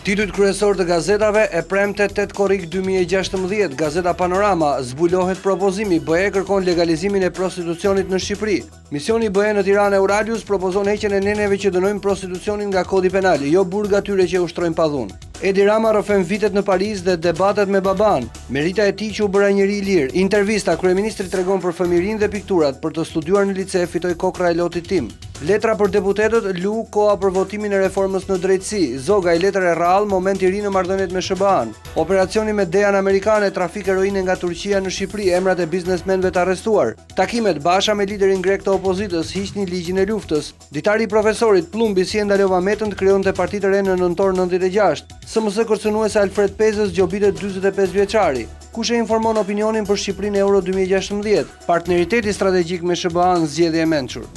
Titujt kryesorë të gazetave e premte 8 korrik 2016, Gazeta Panorama, zbulohet propozimi, BE kërkon legalizimin e prostitucionit në Shqipëri. Misioni i BE në Tiranë Euralius propozon heqjen e neneve që dënojnë prostitucionin nga kodi penal, jo burg atyre që e ushtrojnë pa dhunë. Edi Rama rrëfen vitet në Paris dhe debatet me babanë, merita e tij që u bëra njeri i lirë. Intervista, kryeministri tregon për fëmijërinë dhe pikturat, për të studiuar në lice fitoi kokrra e lotit tim. Letra për deputetët, Lu, koha për votimin e reformës në drejtësi. Zogaj, letër e rrallë, moment i ri në marrëdhëniet me SHBA-në. Operacioni me Dean amerikane, trafik heroine nga Turqia në Shqipëri, emrat e biznesmenëve të arrestuar. Takimet, Basha me liderin grek të opozitës, hiqni ligjin e luftës. Ditari i profesorit, Pëllumbi si e ndalova Metën të krijonte parti të re në nëntor 96. SMS kërcënuese Alfred Pezës gjobitet 45 vjeçari. Kush e informon opinionin për Shqipërinë Euro 2016? Partneriteti strategjik me SHBA-në zgjedhje e mençur.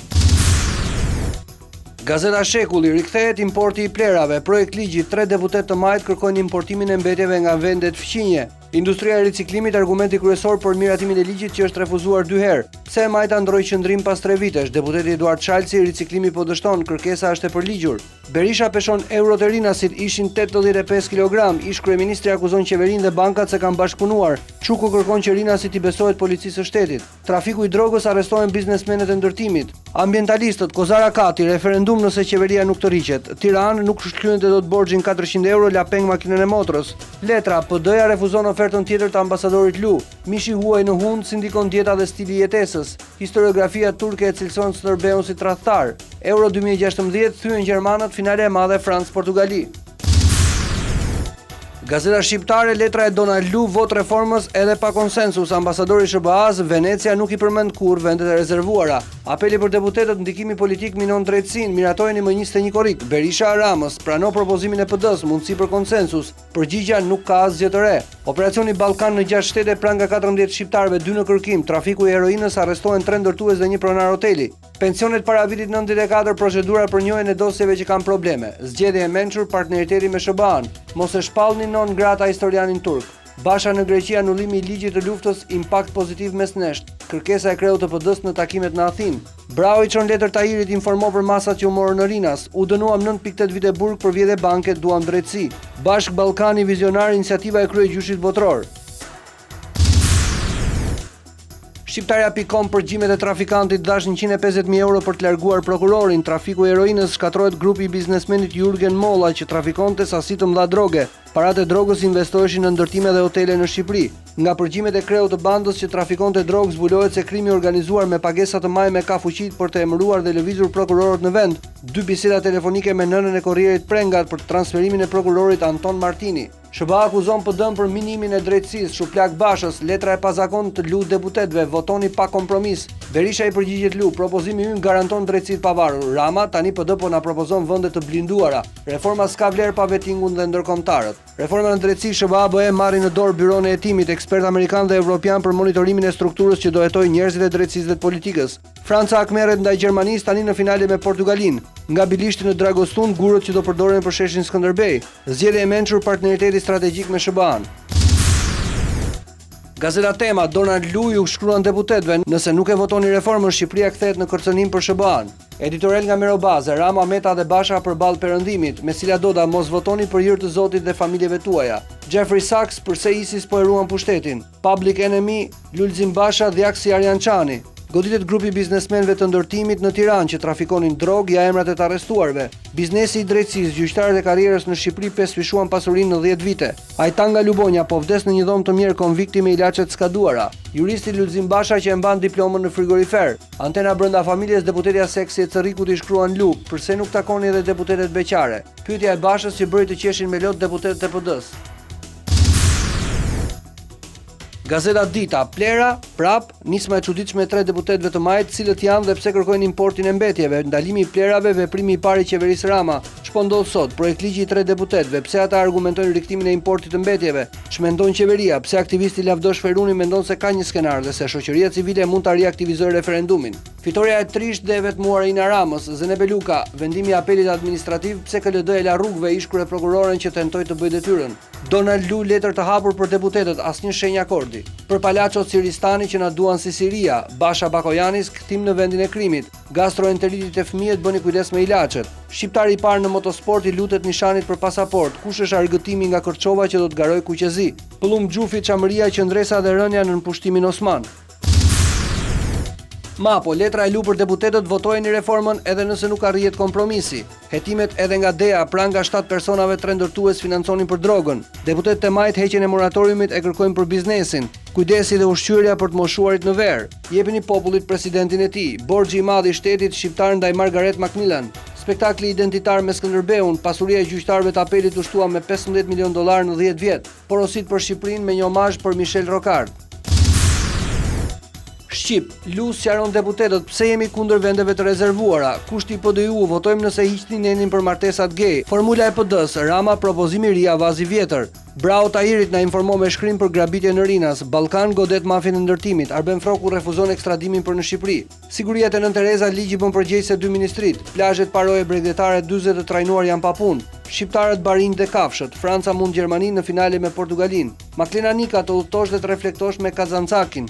Gazeta Shekulli rikthehet importi i plehrave. Projektligji tre deputetë të majtë kërkojnë importimin e mbetjeve nga vendet fqinje. Industria e riciklimit argumenti kryesor për miratimin e ligjit që është refuzuar dy herë. Pse e majta ndërroi qëndrim pas tre vitesh? Deputeti Eduard Shalsi riciklimi po dështon, kërkesa është e përligjur. Berisha peshon eurot e Rinasit, ishin 85 kilogram, ish-kryeministri akuzon qeverinë dhe bankat se kanë bashkëpunuar. Çuko kërkon që Rinasi t'i besohet policisë së shtetit. Trafiku i drogës arrestohen biznesmenët e ndërtimit. Ambientalistët, Kozara Kati, referendum nëse qeveria nuk tërhiqet. Tiranë nuk shlyente dot borxhin 400 euro, la peng makinën e motrës. Letra, PD-ja refuzon ofertën tjetër të ambasadorit Lu. Mishi i huaj në hundë, si ndikon dieta dhe stili i jetesës. Historiografia turke e cilëson Skënderbeun si tradhtar. Euro 2016, thyen gjermanët, finale e madhe Francë-Portugali. Gazeta Shqiptare, letra e Donald Lu, votë reformës edhe pa konsensus, ambasadori i SHBA-së, Venecia nuk i përmend kurrë vendet e rezervuara. Apeli për deputetët, ndikimi politik minon drejtësinë, miratojeni më 21 korrik. Berisha Ramës, prano propozimin e PD-së, mundësi për konsensus. Përgjigja nuk ka asgjë të re. Operacioni Ballkan në 6 shtete pranga 14 shqiptarëve, 2 në kërkim, trafiku i heroinës, arrestohen 3 ndërtues dhe një pronar hoteli. Pensionet para vitit 94, procedura për njohjen e dosjeve që kanë probleme. Zgjedhje e mençur, partneriteti me SHBA-n. Mos e shpallni non grata historianin turk. Basha në Greqi anullimi i ligjit të luftës, impakt pozitiv mes nesh. Kërkesa e kreut të PD-së në takimet në Athinë. Braho i çon letër Tahirit informo për masat që u morën në Rinas. U dënuam 9.8 vite burg për vjedhje banke, duam drejtësi. Bashkë Ballkani vizionar iniciativa e kryegjyshit botëror. Shqiptarja.com përgjimet e trafikantit dhashë 150.000 euro për të larguar prokurorin. Trafiku i heroinës shkatërrohet grupi i biznesmenit Jurgen Molla që trafikonte sasi të mëdha droge. Paratë e drogës investoheshin në ndërtime dhe hotele në Shqipëri. Nga përgjimet e kreut të bandës që trafikonte drogë zbulohet se krimi i organizuar me pagesa të majme ka fuqi për të emëruar dhe lëvizur prokurorët në vend. Dy biseda telefonike me nënën e korrierit Prengat për transferimin e prokurorit Anton Martini. SHBA akuzon PD-n për minimin e drejtësisë, shuplakë Bashës, letra e pazakontë Lu deputetëve, votoni pa kompromis. Berisha i përgjigjet Lu, propozimi ynë garanton drejtësi të pavarur. Rama, tani PD po na propozon vende të blinduara. Reforma s'ka vlerë pa vetingun dhe ndërkombëtarët. Reforma në drejtësi, SHBA BE marrin në dorë byronë e hetimit, ekspertë amerikanë dhe evropianë për monitorimin e strukturës që do hetojë njerëzit e drejtësisë dhe të politikës. Franca hakmerret ndaj Gjermanisë tani në finale me Portugalinë. Nga Bilishti në Dragostun, gurët që do përdoren për sheshin Skënderbej. Zgjedhje e mençur partneriteti strategjik me SHBA-n. Gazeta Tema, Donald Lu ju shkruan deputetëve, nëse nuk e votoni reformën, Shqipëria kthehet në kërcënim për SHBA-n. Editorial nga Mero Baze, Rama, Meta dhe Basha përballë Perëndimit, Mesila Doda, mos votoni për hir të Zotit dhe familjeve tuaja. Jeffrey Sachs, përse ISIS po e ruan pushtetin? Public Enemy, Lulzim Basha, dhjak si Arjan Çani. Goditet grupi i biznesmenëve të ndërtimit në Tiranë që trafikonin drogë, ja emrat e të arrestuarve. Biznesi i drejtësisë, gjyqtarët e karrierës në Shqipëri pesëfishuan pasurinë në 10 vite. Ajtan nga Lubonja po vdes në një dhomë të mjerë konvikti me ilaçe të skaduara. Juristi Lulzim Basha që e mban diplomën në frigorifer. Antena brenda familjes deputetja seksi e Cërrikut i shkruan Lu, përse nuk takoni edhe deputetet beqare? Pyetja e Bashës që bëri të qeshin me lot deputetët e PD-së. Gazeta Dita, Plehra, prap, nisma e çuditshme e tre deputetëve të majtë, cilët janë dhe pse kërkojnë importin e mbetjeve, ndalimi i plehrave, veprimi i parë i qeverisë Rama. Ç'po ndodh sot? Projektligji i tre deputetëve, pse ata argumentojnë rikthimin e importit të mbetjeve? Ç'mendon qeveria? Pse aktivisti Lavdosh Feruni mendon se ka një skenar dhe se shoqëria civile mund ta riaktivizojë referendumin? Fitorja e trishtë dhe e vetmuar e Ina Ramës, Zenepe Luka, vendimi i apelit administrativ, pse KLD e la rrugëve ish kryeprokuroren që tentoi të bëjë detyrën? Donald Lu letër të hapur për deputetët, asnjë shenjë akordi. Për palaçot si Ristani që na duan si Siria, Basha Bakojanis kthim në vendin e krimit. Gastroenteriti te fëmijët bëni kujdes me ilaçet. Shqiptari i parë në motosport i lutet Nishanit për pasaportë, kush është argëtimi nga Kërçova që do të garojë kuqezi? Pëllumb Xhufi, Çamëria, qëndresa dhe rënia nën pushtimin osman. Mapo, letra e Lu për deputetët votojeni reformën edhe nëse nuk arrihet kompromisi. Hetimet edhe nga DEA, pranga 7 personave 3 ndërtues financonin për drogën. Deputetët e majtë heqjen e moratoriumit e kërkojnë për biznesin. Kujdesi dhe ushqyerja për të moshuarit në verë. Jepini popullit presidentin e tij. Borxhi i madh i shtetit shqiptar ndaj Margaret Macmillan. Spektakli identitar me Skënderbeun, pasuria e gjyqtarëve të apelit u shtua me 15 milion dollarë në 10 vjet. Porositë për Shqipërinë me një omazh për Michel Rocard. Shqip, Lu sqaron deputetët pse jemi kundër vendeve të rezervuara. Kushti i PDIU, votojmë nëse hiqni nenin për martesat gay. Formula e PD-së, Rama propozim i ri avaz i vjetër. Braho Tahirit na informo me shkrim për grabitjen në Rinas. Ballkan godet mafien e ndërtimit. Arben Frroku refuzon ekstradimin për në Shqipëri. Siguria te Nënë Tereza ligji bën përgjegjëse dy ministritë. Plazhet pa roje bregdetare 40 të trajnuar janë pa punë. Shqiptarët barinjtë dhe kafshët. Franca mund Gjermaninë në finale me Portugalinë. Maklena Nika të udhëtosh dhe të reflektosh me Kazanxakin.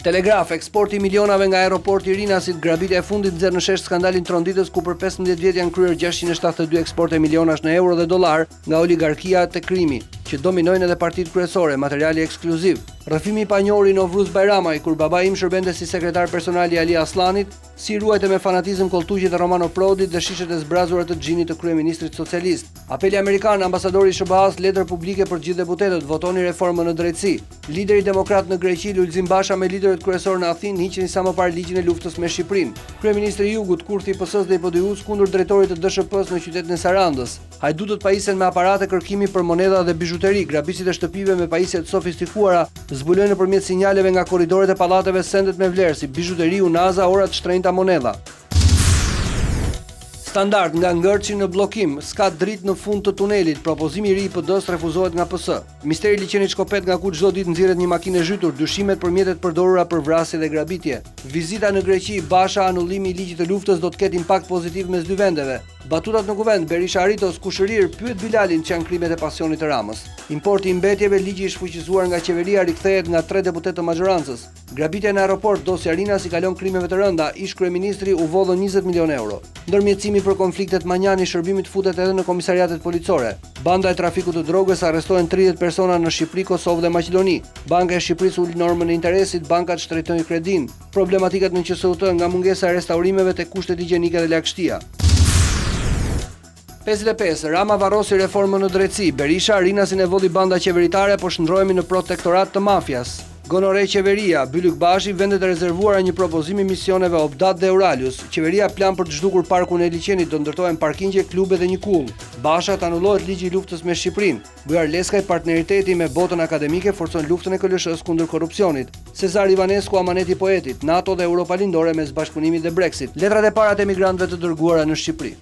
Telegraf, eksporti i milionave nga aeroporti i Rinasit, grabitja e fundit nxjerr në shesh skandalin tronditës ku për 15 vjet janë kryer 672 eksporte milionash në euro dhe dollar nga oligarkia te krimi, që dominojnë edhe partitë kryesore, materiali ekskluziv. Rrëfimi i panjohur i Novruz Bajramaj, kur babai im shërbente si sekretar personal i Ali Asllanit, si ruajte me fanatizëm kolltuqet e Romano Prodit dhe shishet e zbrazura të xhinit të kryeministrit socialist. Apeli amerikan, ambasadori i SHBA-s, letër publike për të gjithë deputetët, votoni reformën në drejtësi. Lideri demokrat në Greqi, Lulzim Basha me liderët kryesorë në Athinë, hiqni sa më parë ligjin e luftës me Shqipërinë. Kryeministri i Jugut, Kurthi i PS-së dhe i PDIU-së kundër drejtorit të DSHP-së në qytetin e Sarandës. Hajdutët pajisen me aparate kërkimi për monedha dhe bizhuteri, grabitësit e shtëpive me pajisje të sofistikuara zbulojnë nëpërmjet sinjaleve nga korridoret e pallateve sendet me vlerë si bizhuteri, unaza, ora të shtrenjta, monedha. Standard nga ngërçi në bllokim, s'ka dritë në fund të tunelit, propozimi i ri i PD-së refuzohet nga PS. Misteri i liqenit Shkopet nga ku çdo ditë nxirret një makinë e zhytur, dyshimet për mjete të përdorura për vrasje dhe grabitje. Vizita në Greqi, Basha anullimi i ligjit të luftës do të ketë impakt pozitiv mes dy vendeve. Batutat në Kuvend, Berisha Aritos, kushërirë, pyet Bilalin ç'janë krimet e pasionit të Ramës. Importi i mbetjeve, ligji i shfuqizuar nga qeveria rikthehet nga tre deputetë të maxhorancës. Grabitja në aeroport, dosja Rinas i kalon krimeve të rënda, ish-kryeministri u vodhën 20 milionë euro. Ndërmjetësimi për konfliktet Manjani shërbimi të futet edhe në komisariatet policore. Banda e trafikut të drogës arrestohen 30 persona në Shqipëri, Kosovë dhe Maqedoni. Banka e Shqipërisë ul normën e interesit, bankat shtrenjtojnë kredinë. Problematikat në QSUT nga mungesa e restaurimeve te kushtet higjienike dhe lagështia. 55, Rama varrosi reformën në drejtësi, Berisha, Rinasin e vodhi banda qeveritare, po shndërrohemi në protektorat të mafias. Gonorre qeveria, Bylykbashi, vendet e rezervuara një propozim i misioneve OPDAT dhe Euralius. Qeveria plan për të zhdukur parkun e liqenit, do ndërtohen parkingje, klube dhe një kullë. Basha, të anullohet ligji i luftës me Shqipërinë. Bujar Leskaj, partneriteti me botën akademike forcon luftën e KLSH-së kundër korrupsionit. Sezar Ivanesku, amaneti i poetit, NATO dhe Europa Lindore mes bashkëpunimit dhe Brexit. Letrat e para të emigrantëve të dërguara në Shqipëri.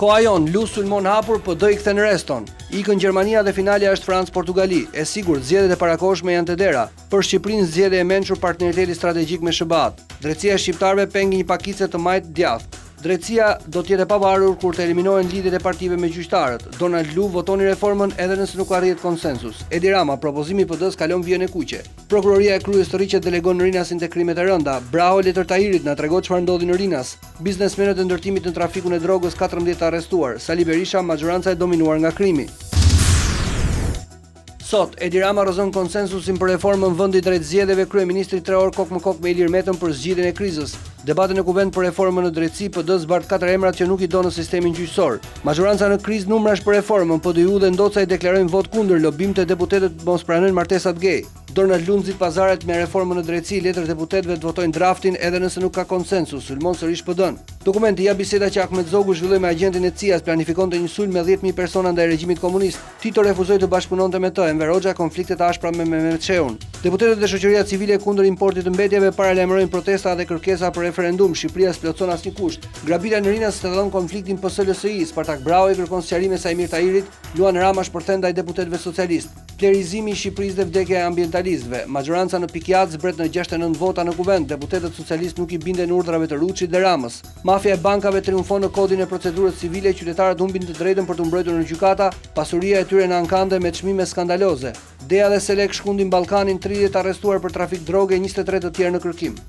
Koha jonë, Lu sulmon hapur, PD i kthen reston. Ikën Gjermania dhe finalja është Francë-Portugali. E sigurt, zgjedhjet e parakohshme janë te dera. Për Shqipërinë zgjedhje e mençur partneriteti strategjik me SHBA-të. Drejtësia e shqiptarëve peng i një pakice të majtë djathtë. Drejtësia do të jetë e pavarur kur të eliminohen lidhjet e partive me gjyqtarët. Donald Lu votoni reformën edhe nëse nuk arrihet konsensus. Edi Rama, propozimi i PD-së kalon vijën e kuqe. Prokuroria e Krujës tërhiqet delegon Rinasin te krimet e rënda. Braho letër Tahirit na trego çfarë ndodhi në Rinas. Biznesmenët e ndërtimit në trafikun e drogës 14 të arrestuar. Sali Berisha, maxhoranca e dominuar nga krimi. Sot, Edi Rama rrëzon konsensusin për reformën vendi drejt zgjedhjeve, kryeministri tre orë kokë më kokë me Ilir Metën për zgjidhjen e krizës. Debate në kuvend për reformën në drejtësi, PD zbardh katër emrat që nuk i do në sistemin gjyqësor. Maxhoranca në krizë numrash për reformën, PDIU dhe Ndocaj deklarojnë votë kundër, lobim te deputetët mos pranojnë martesat gay. Donald Lu nxit pazaret me reformën në drejtësi, letër deputetëve të votojnë draftin edhe nëse nuk ka konsensus, sulmon sërish PD-në. Dokumenti, ja biseda që Ahmet Zogu zhvilloi me agjentin e CIA-s, planifikonte një sulm me 10.000 persona ndaj regjimit komunist. Tito refuzoi të bashkëpunonte me të, Enver Hoxha konflikte të ashpra me Mehmet Shehun. Deputetët dhe shoqëria civile kundër importit të mbetjeve paralajmërojnë protesta dhe kërkesa për referendum, Shqipëria s'plotëson asnjë kusht. Grabitja në Rinas thellon konfliktin PS-LSI, Spartak Braho i kërkon sqarime Saimir Tahirit, Luan Rama shpërthen ndaj deputetëve socialistë. Plerizimi i Shqipërisë dhe vdekja e ambientalistëve. Maxhoranca në pikiatë zbret në 69 vota në Kuvend, deputetët socialistë nuk i binden urdhrave të Ruçit dhe Ramës. Mafia e bankave triumfon në kodin e procedurës civile, qytetarët humbin të drejtën për t'u mbrojtur në gjykata, pasuria e tyre në ankande me çmime skandaloze. Dea dhe Selek shkundin Ballkanin, 30 të arrestuar për trafik droge, 23 të tjerë në kërkim.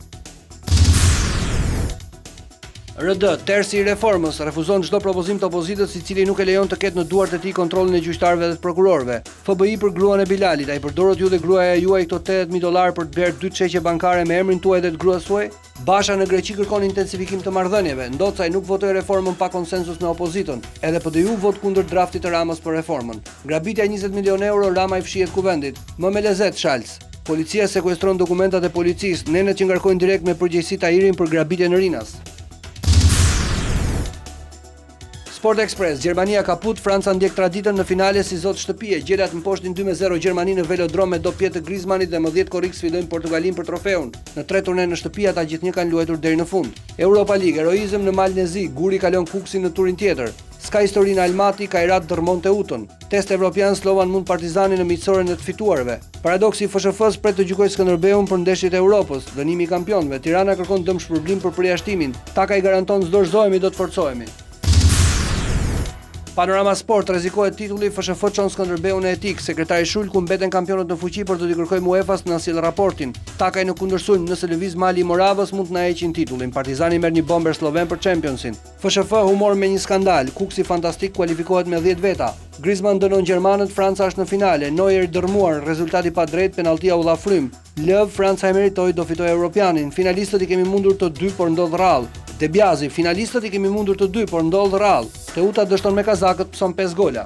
RD, tersi i reformës, refuzon çdo propozim të opozitës i cili nuk e lejon të ketë në duart e tij kontrollin e gjyqtarëve dhe të prokurorëve. FBI për gruan e Bilalit, a i përdorët ju dhe gruaja juaj këto 80.000 dollarë për të blerë dy çeqe bankare me emrin tuaj dhe të gruas suaj? Basha në Greqi kërkon intensifikim të marrëdhënieve, Ndocaj nuk votoi reformën pa konsensus me opozitën, edhe PDIU votë kundër draftit të Ramës për reformën. Grabitja 20 milionë euro, Rama i fshihet kuvendit. Më me lezet, Scholz. Policia sekuestron dokumentat e policisë, nenet që ngarkojnë direkt me përgjegjësi Tahirin për grabitjen në Rinas. Sport Express, Gjermania kaput, Franca ndjek traditën në finale si zot shtëpie. Gjelat mposhtin 2-0 Gjermaninë në Velodrom me dopietë të Griezmannit dhe më 10 korrik sfidojnë Portugalinë për trofeun. Në tre turne në shtëpi ata gjithnjë kanë luajtur deri në fund. Europa League, heroizëm në Malin e Zi, Guri kalon Kukësin në turin tjetër. S'ka histori në Almati, Kairat dërrmon Teutën. Test evropian Slovan mund Partizanin në miqësoren e të fituarve. Paradoksi i FSHF-së pret të gjykojë Skënderbeun për ndeshjet e Europës, dënimi i kampionëve, Tirana kërkon dëmshpërblim për përjashtimin, Takaj garanton s'dorëzohemi do të forcohemi. Panorama Sport rrezikohet titulli FSHF çon Skënderbeun në etikë, sekretari Shulku mbeten kampionët në fuqi por do t'i kërkojmë UEFA-s të na sjellë raportin. Takaj në kundërsulm, nëse lëviz mali i Moravës mund të na heqin titullin. Partizani merr një bomber slloven për Championsin. FSHF humor me një skandal, Kukësi fantastik kualifikohet me 10 veta. Griezmann dënon gjermanët, Franca është në finale, Neuer i dërrmuar, rezultat i padrejtë, penalltia u dha frymë. Löw, Franca e meritoi, do fitojë Europianin. Finalistët i kemi mundur të dy, por ndodh rrallë. De Biazi, finalistët i kemi mundur të dy, por ndodh rrallë. Teuta dështon me kazakët, pëson 5 gola.